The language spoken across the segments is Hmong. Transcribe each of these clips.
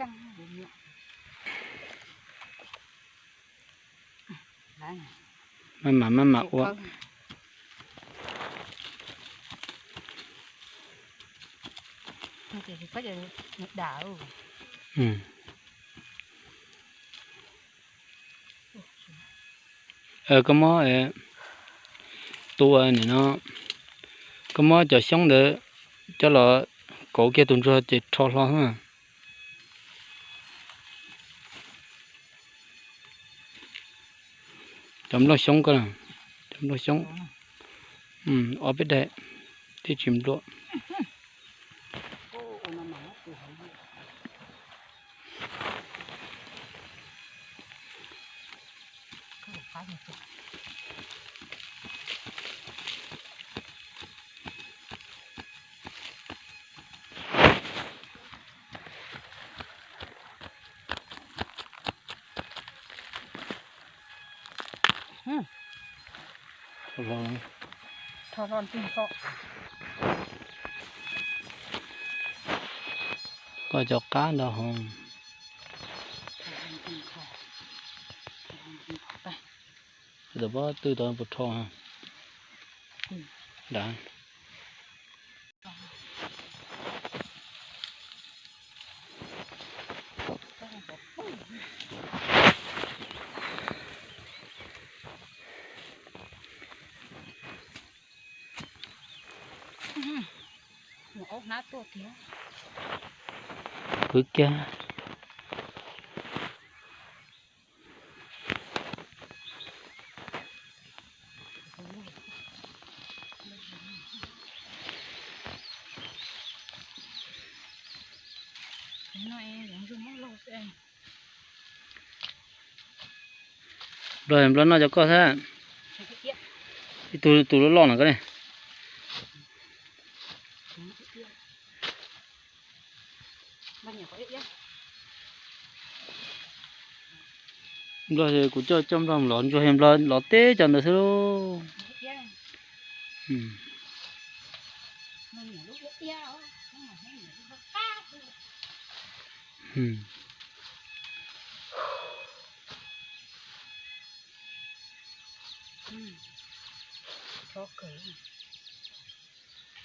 Maj mam maj mam ua. Koj muab tua nim no, koj muab cov xyoob ntawd coj los kauv kiag tus ntsuag ces rho hlo na. Cov nplooj xyoob ko, cov nplooj xyoob, ob peb daim thiaj tsis nplua. Koj cov qab ntawd hov. Tam pob twg tau puas rho nrad. Kwv kiag. Nplog, nplog noj cov koj xwb. Ib tug tus loj loj no koj ne. Nplog, kuv coj coj nplog mus lov ntsuag, nplog lov teb cov ntawd xwb lauj.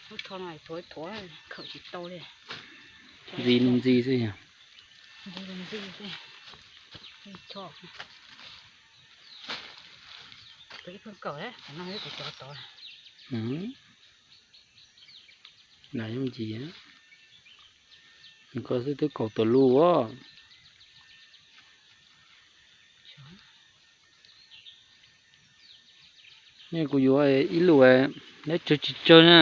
Lub tsho no thuav thuav khawm tsis tau li. Ntxi li ntxi xwb yog. Ntxi li ntxi xwb. Tsho. Tus ib pheej kawm, no yog tus cov tod. Nas yooj yim, koj xwb twb kaum tawm lus os. Nej kuv yuav ib lus, neb tsawg tsis tsawg na,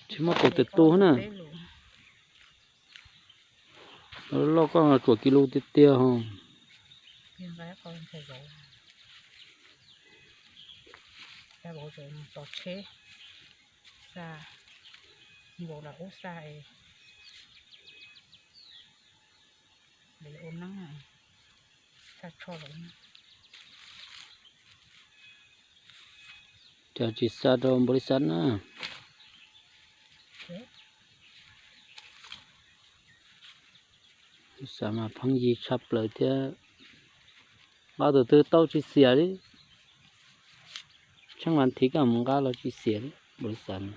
tsis muaj kaum tawm tus na. Loj koj tsuam kis lus tiag tiag ho. Tos tsheb xa, nkaus lawm ub xa es ua neeb, xa tsho lawm. Cov tsis xa rau npaum li xav na. Xav mas pheej yig tshaj plaws thiab. Nqa tus twg tau tsis xiam li. Tsheej vas thiv koj mus nqa los tsis xiam li npaum li xav na.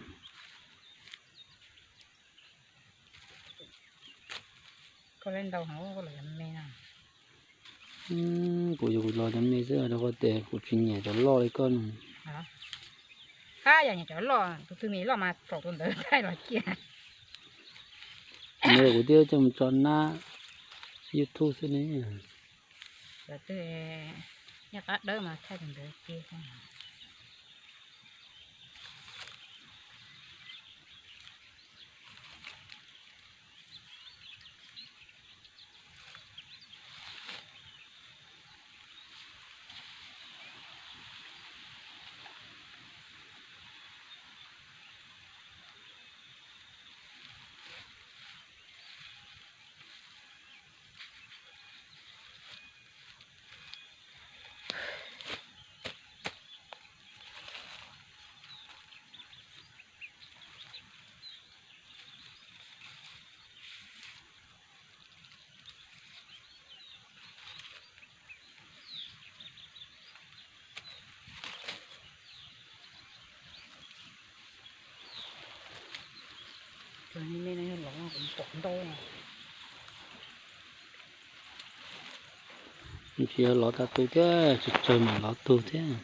Kuv yog kuv los cov me xwb rau qhov tias kuv tsis nyiam cov loj li koj no. Qab yog nyiam cov loj, tus twg me loj mas pom tus ntawd thaij los cia. Nws kuv thiaj coj mus tso nab YouTube xwb ne. Cov twg nyiam qab dawb mas thaij tus ntawd cia. Ntau. Tsis yog lov tag tus thiab, tsawg tsawg mas lov tug thiab.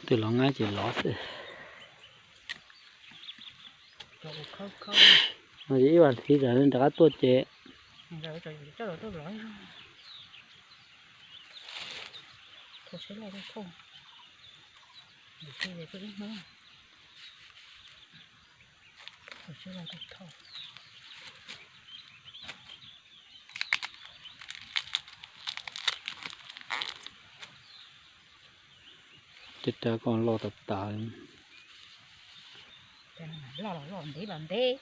Twg lov nqaib ces lov xwb. Ib vas thiv rov qab tuaj ces. Tej rab ko loj tas tas li. Loj los loj, ntev los ntev.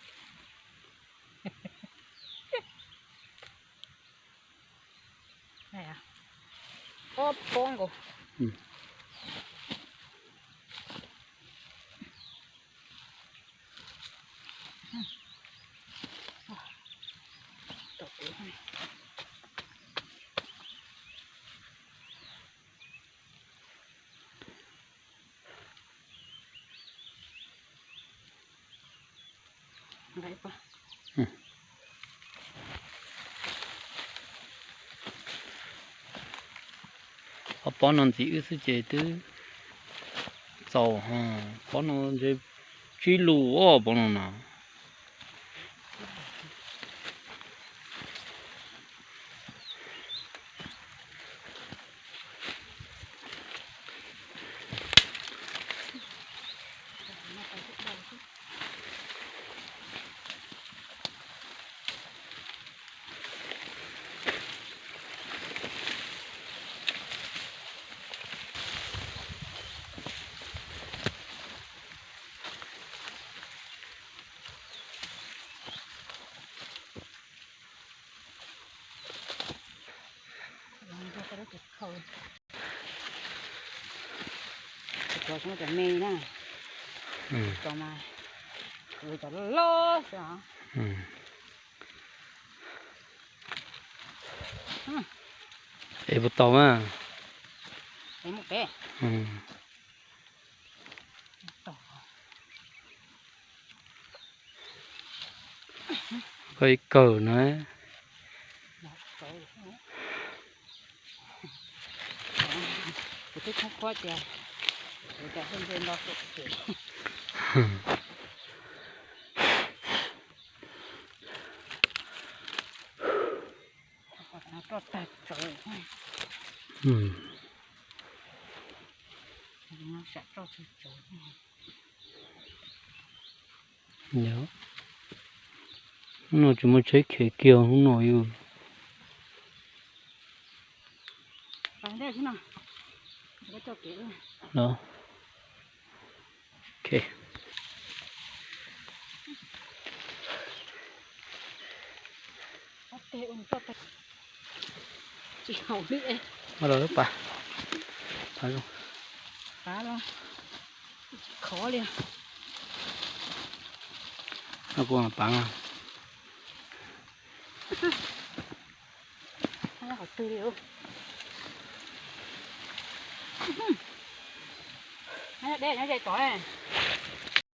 Ob pob nkaus. Ob pob no ntxim wb xwb ces twb txaus. Pob no ntshe tsib lus os, pob no na. Cov me na, cov mas, cov loj xwb os. Es puas tau mas? Es muaj peb. Koj ib kawm na. Kuv twb khoob khuab tias kuv cov hwj nte nto xwm ces roj tag tsawv. Sam roj tsawv tsawv. Hnub no tsis muaj tsheb khiav kiag hnub no yus. Los, ok. Ua los lub pas. Pas zoo. Khov li. No kuv pas. Qhov twg li. Nyob deb nyob ze tod.